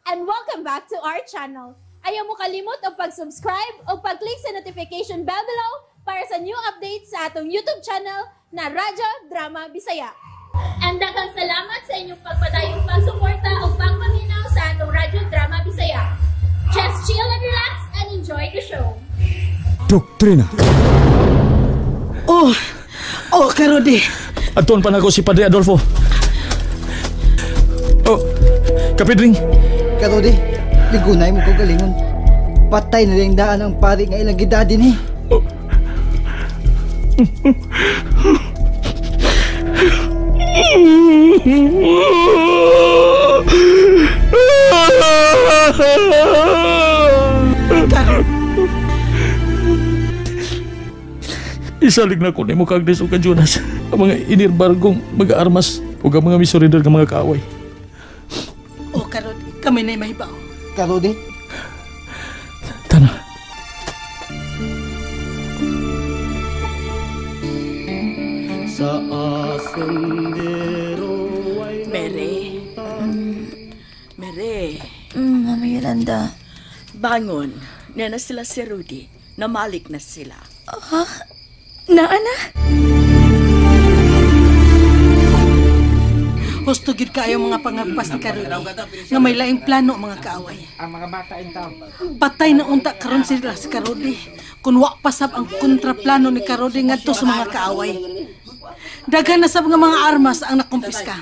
And welcome back to our channel. Ayaw mo kalimot og pag-subscribe o pag-click sa notification bell below para sa new updates sa atong YouTube channel na Radyo Drama Bisaya. And daghang salamat sa inyong pagpadayong pagsuporta o pagpaminaw sa atong Radyo Drama Bisaya. Just chill and relax and enjoy the show. Doktrina. Oh, oh, Karodi. Adtuon pa nako si Padre Adolfo. Oh, Kapidring. Karodi, ligunay mo ko galingon. Patay na rin daan ang pari nga ilang gidadin eh. Oh. Isalig na ko nimo kag Agnes ug Jonas ang mga inirbargong mag-aarmas ug ang mga misurrender nga mga kaaway. Oh, Karodi, kami na'y mahibaw. Karodi? Tana. Sa asendero ay Mere. Mere. Mama Yolanda. Bangon. Na na sila si Rudy. Namalik na sila. Ah? Naa na? Husto gid kaayo mga pangagpas ni Karodi nga may laing plano mga kaaway. Ang mga bata in town. Patay na unta karon sila si Karodi kun wa pa sab ang kontraplano ni Karodi ngadto sa mga kaaway. Daghan na sab nga mga armas ang nakumpiska.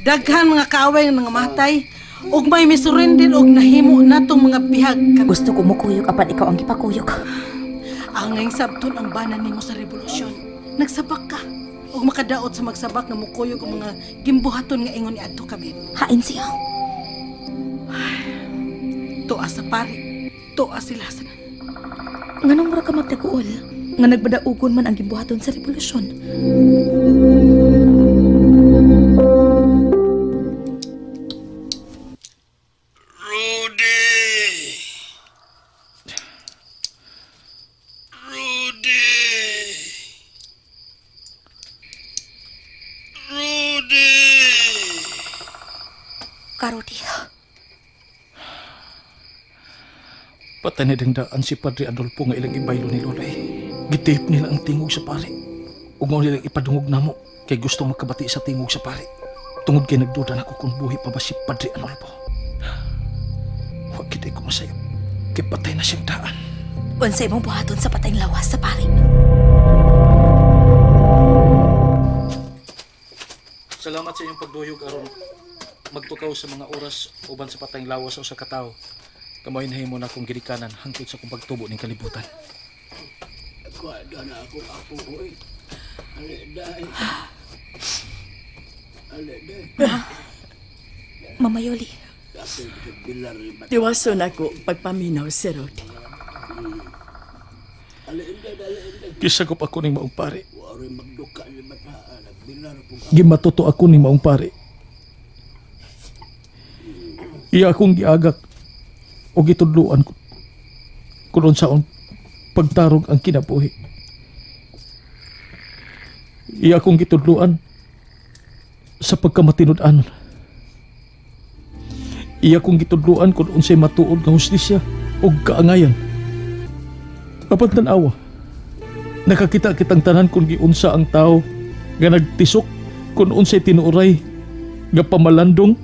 Daghan mga kaaway nga nangamatay ug may misurrender og nahimo natong mga bihag. Gusto ko mukuyog apan ikaw ang gipakuyog. Angay sabton ang bana nimo sa revolusyon. Nagsabak ka ug makadaot sa magsabak nga mukuyog ang mga gimbuhaton nga ingon niadto kami. Hain siya. Tuwa sa pari. Tuwa sila sa. Nganong mura ka magtaguol nga nagbadaugon man ang gimbuhaton sa revolusyon? Karodi. Patay na ding daan si Padre Adolfo nga ilang ibaylo ni Lolay. Gitip nila ang tingog sa pari. Ug mao nilang ipadungog namo kay gusto makabati sa tingog sa pari. Tungod kay nagduda nako kung buhi pa ba si Padre Adolfo. Wa gid ko masayop kay patay na siyang daan. Unsay imong buhaton sa patayng lawas sa pari? Salamat sa inyong pagduyog aron magtukaw sa mga oras uban sa patayng lawas o sa katawo. Kamoy nahimo na akong girikanan hangtod sa akong pagtubo ning kalibutan. Kuwada na ako apo oy. Aleday. Aleday. Ma. Mama Yoli. Tiwason ako pagpaminaw si Rudy. Kisagop ako ning maong pare. Gimatuto ako ning maong pare. Iya akong giagak o gitudluan ko kung unsaon pagtarong ang kinabuhi. Iya akong gitudluan sa pagkamatinud-anon. Iya akong gitudluan kung unsay matuod nga hustisya o kaangayan. Apan tan-awa, nakakita kitang tanan kung giunsa ang tao nga nagtisok, kung unsay tinuoray nga pamalandong,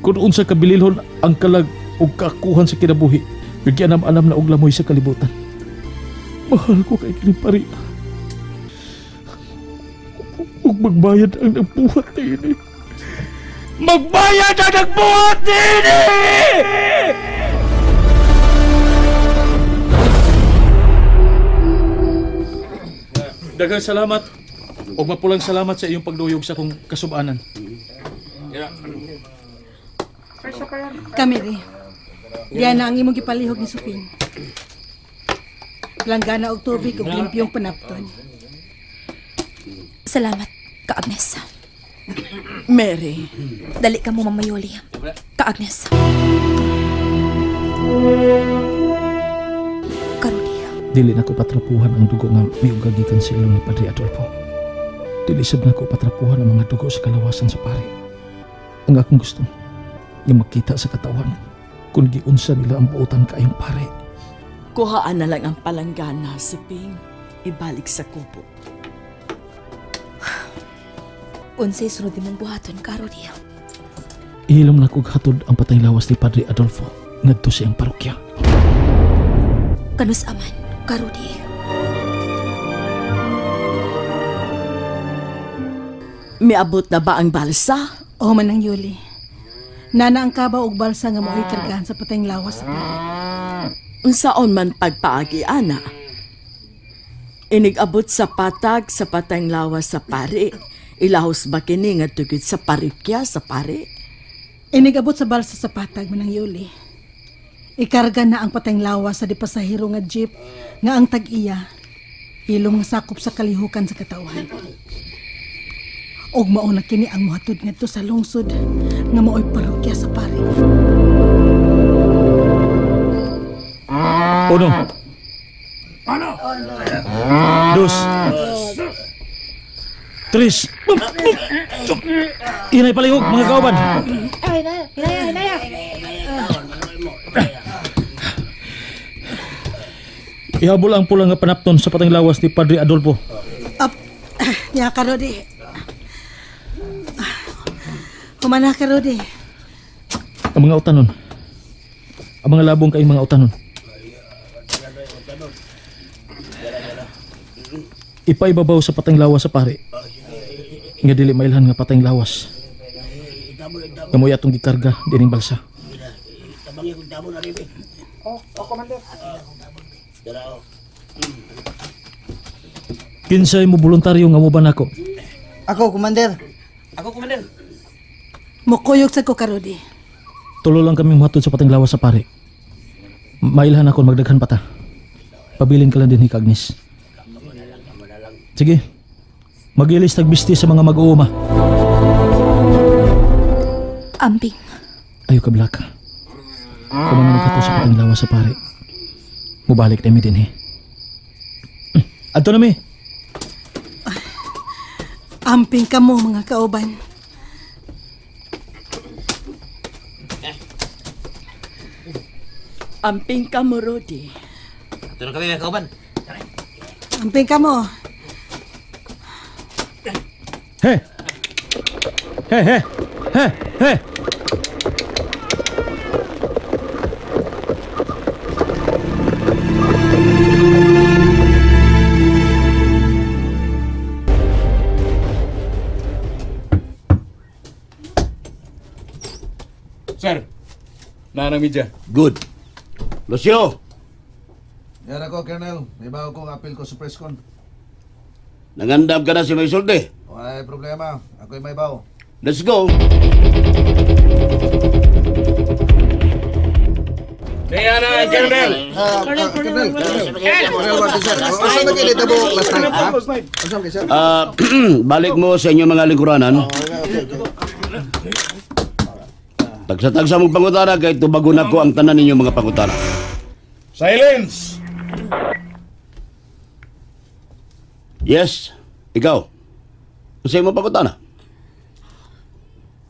kung unsa kabililhon ang kalag o kakuhan sa kinabuhi, bigyan alam na og lamoy sa kalibutan. Mahal ko kay kining pari. Ug magbayad ang nagbuhat niini. Magbayad ang nagbuhat niini! Daghang salamat ug mapulang salamat sa iyong pagduyog sa akong kasubanan. Kami rin. Diyan na ang imong gipalihog ni Suping. Langgana og tubig ug limpyong panapton. Salamat, Ka Agnes. Mary. Dali ka mo, Mama Yoli. Ka Agnes. Karodi. Dili na ko patrapuhan ang dugo nga miugagikan sa ilong ni Padre Adolfo. Dili sad na ko patrapuhan ang mga dugo sa kalawasan sa pari. Ang akong gusto, nga makita sa katawan Kung giunsa nila ang buotan kaayong pare. Kuhaan na lang ang palanggana, Suping. Ibalik sa kubo. Unsay sunod nimong buhaton ka, Rudy? Ihilom na kog hatod ang patay lawas ni Padre Adolfo ngadto sa iyang parokya. Kanus aman, ka, Rudy. Miabot na ba ang balsa? O man ang Yuli. Nana ang kaba og balsa nga mao'y kargahan sa patayng lawas sa pare. Unsaon man pagpaagi, ana? Inigabot sa patag sa patayng lawas sa pare. Ilahos ba kini nga tugid sa parokya sa pare? Inigabot sa balsa sa patag man ang Yuli. Ikarga na ang patayng lawas sa dipasahero nga jeep nga ang tag-iya. Ilong nga sakop sa kalihukan sa katawhan. Og mao na kini ang mohatod ngadto sa lungsod nga mao'y parokya sa pare. Uno. Dos. Tres. Inay palihog mga kauban. Ay, hinaya, hinaya, hinaya. Ihabol ang pula nga panapton sa patang lawas ni Padre Adolfo. Up. Nya ka, Rudy. Humana ka, Rudy. Ang mga utanon. Ang mga labong kay mga utanon. Ipaibabaw sa patang lawas sa pare. Nga dili mailhan nga patang lawas. Nga mo'y atong gikarga dining balsa. Kinsay mo voluntaryo nga moban ako? Ako, Commander. Ako, Commander. Mukuyog sa ko, Karodi. Tulo lang kami muhatod sa patang lawas sa pare. Mailhan ako magdaghan pata. Pabilin ka lang din ni Agnes. Sige. Magilis tagbisti sa mga mag-uuma. Amping. Ayo ka, Black. Kumana magkato sa patang lawas sa pare. Mubalik na mi din eh. Adto na mi. Amping ka mo, mga kauban. Amping ka mo, Rudy. Adto na kami, mga kauban. Amping ka mo. He! He, he! He! He! Sir, nanang media. Good. Lucio! Yan ako, Colonel. May bago kong appeal ko sa press con. Nangandam ka na si May Sulti. Wala problema. Ako'y may bawo. Let's go! Kaya na, Colonel! Colonel, Colonel, Colonel, sir. Asa na kayo tabo last night, ha? Asa kayo, sir? Balik mo sa inyong mga lingkuranan. Tagsa-tagsa mong pangutana kay tubagon ako ang tanan ninyong mga pangutana. Silence! Yes, ikaw. Unsa imong pangutana?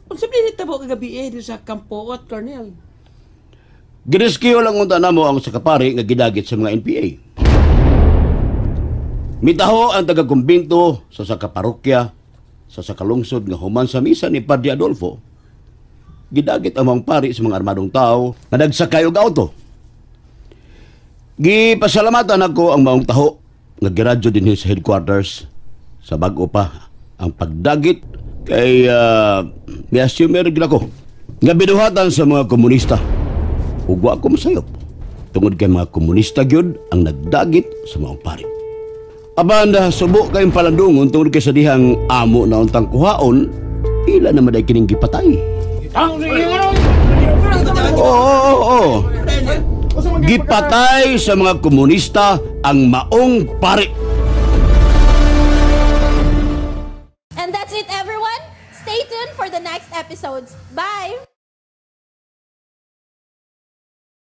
Unsa man nitabo kagabi eh sa Kampoot, Colonel? Gireskiyo lang unta namo ang sa kapari nga gidagit sa mga NPA. Mitaho ang taga-kumbinto sa sakaparokya sa sakalungsod nga human sa misa ni Padre Adolfo. Gidagit ang mga pari sa mga armadong tao nga nagsakay og auto. Gipasalamatan ako ang maong taho nga giradyo dinhi sa headquarters sa bag-o pa ang pagdagit kay mi-assume gid ako nga binuhatan sa mga komunista. Ug wa ko masayop tungod kay mga komunista gyud ang nagdagit sa maong pari. Apan subo kayong palandungon tungod kay sa dihang amo na untang kuhaon, ila na maday kining gipatay. Oo. Gipatay sa mga komunista ang maong pari. And that's it, everyone. Stay tuned for the next episodes. Bye!